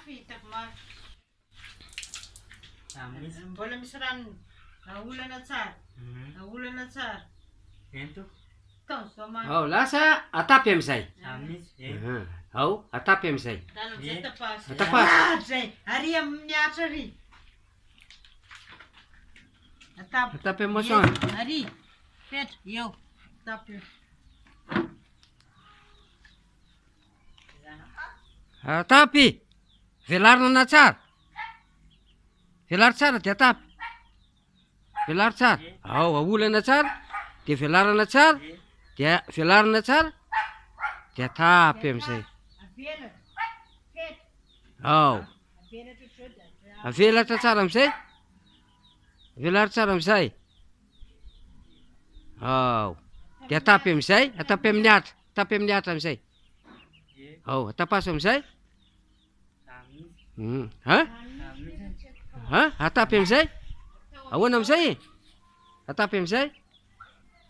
Mafy hitako mafy. Mbola misy ranony. Aolana tsara. Aolana tsara. Ento. Taon'izao mafy. Ao, lasa atapy amizay. Amizay. Ao, atapy amizay. Tany amizay tapasy. Tapasy. Ah, dray. Ary amin'ny atra ary. Atapy. Atapy amin'ny masoandro. Ary. Petra, eo. Atapy eo. Atapy! Velarina tsara. Velaro tsara dia atapy. Velaro tsara. Ao, aolana tsara, dia velarana tsara, dia velarina tsara, dia atapy amizay. Avelatra. Petra. Ao. Avelatra ohatr'izao dia atapy. Avelatra tsara amizay. Velaro tsara amizay. Ao. Dia atapy amizay, atapy amin'ny atra, atapy amin'ny atra amizay. Ao, atapaso amizay. Ha? Ha? Atapy amizay? Ahoana amizay e? Atapy amizay?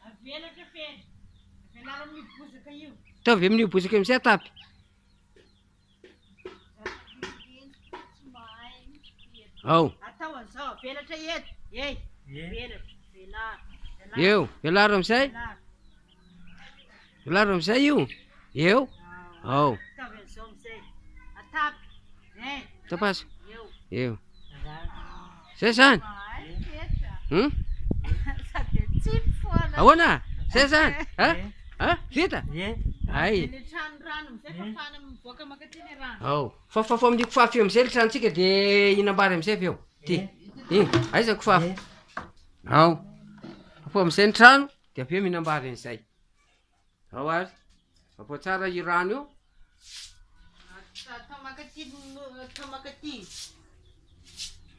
Avelatra fetra. Avelaro amin'io bozaka io. Ataovy amin'io bozaka io amizay atapy. Ao. Atao an'izao, avelatra eto. Ey, avelatra, velaro. Velaro. Eo, velaro amizay. Velaro. Velaro amizay io. Eo. Ao. Ataovy an'izao amizay. Atapy. Eh, Tapaso. eo. Eo. Zay zany. Mahay fetra. Sady atsipy foana. Ahoana? Zay zany. Ha? Ha? Vita? Ay. Ny trano rano amizay fafana mivoaka makaty ny rano. Ao. Fafafafo amin'ny kofafy eo amizay le tranontsika de hinam-bary amizay avy eo. Ty. Iny. Aiza kofafy? Ao. Fafao amizay ny trano de avy eo mihinam-bary an'izay. Ao ary. Fafao tsara io rano io. Atao makaty, atao makaty.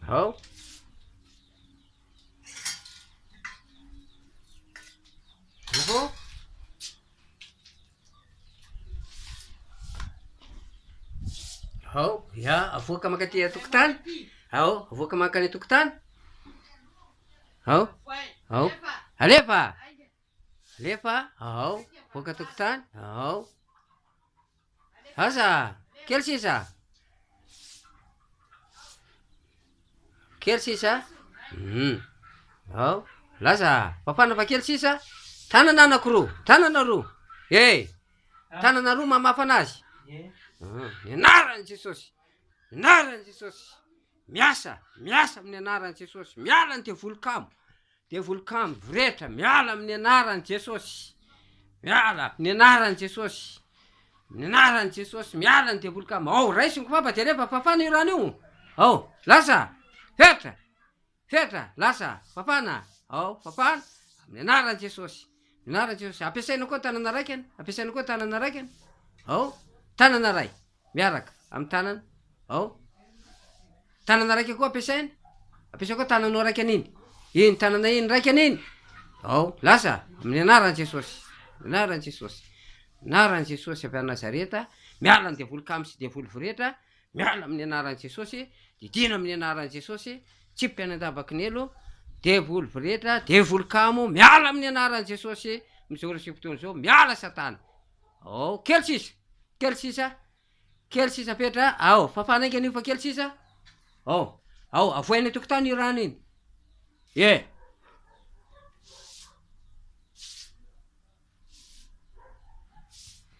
Ao. Fafao. Ao, ya, avoaka mankaty an-tokotany. Ao, avoaka mankany an-tokotany. Ao, ao. Alefa! Alefa, ao, avoaka an-tokotany. Ao. Asa, kely sisa. Kely sisa. Ao, lasa, fafana fa kely sisa. Tanana anakiroa, tanana roa. Eh, tanana roa mamafa anazy. Ny anaran'i Jesosy, ny anaran'i Jesosy. Miasa, miasa amin'ny anaran'i Jesosy. Miala ny devoly kamo. Devoly kamo voretra, miala amin'ny anaran'i Jesosy. Miala amin'ny anaran'i Jesosy. Amin'ny anaran'i Jesosy, miala ny devoly kamo. Ao, raiso ny kofafa, jereo fa fafana io rano io. Ao, lasa, fetra, fetra, lasa, fafana. Ao, fafana, amin'ny anaran'i Jesosy. Amin'ny anaran'i Jesosy. Ampiasaina koa ny tanana raika, ampiasaina koa ny tanana raika. Ao, tanana ray, miaraka amin'ny tanana. Ao. Tanana raika koa ampiasaina. Ampiasao koa tananao raika an'iny. Iny tanana iny raika an'iny. Ao, lasa, amin'ny anaran'i Jesosy. Anaran'i Jesosy. Anaran'i Jesosy avy any Nazareta, miala ny devoly kamo sy devoly voretra, miala amin'ny anaran'i Jesosy, didiana amin'ny anaran'i Jesosy, tsipy any an-davaky ny helo, devoly voretra, devoly kamo, miala amin'ny anaran'i Jesosy, amin'izao ora sy fotoana izao, miala satana. Ao, kely sisa, kely sisa. Kely sisa Petra a, ao, fafana haingana io fa kely sisa, ao, ao, avoay any an-tokotany io rano iny, ie.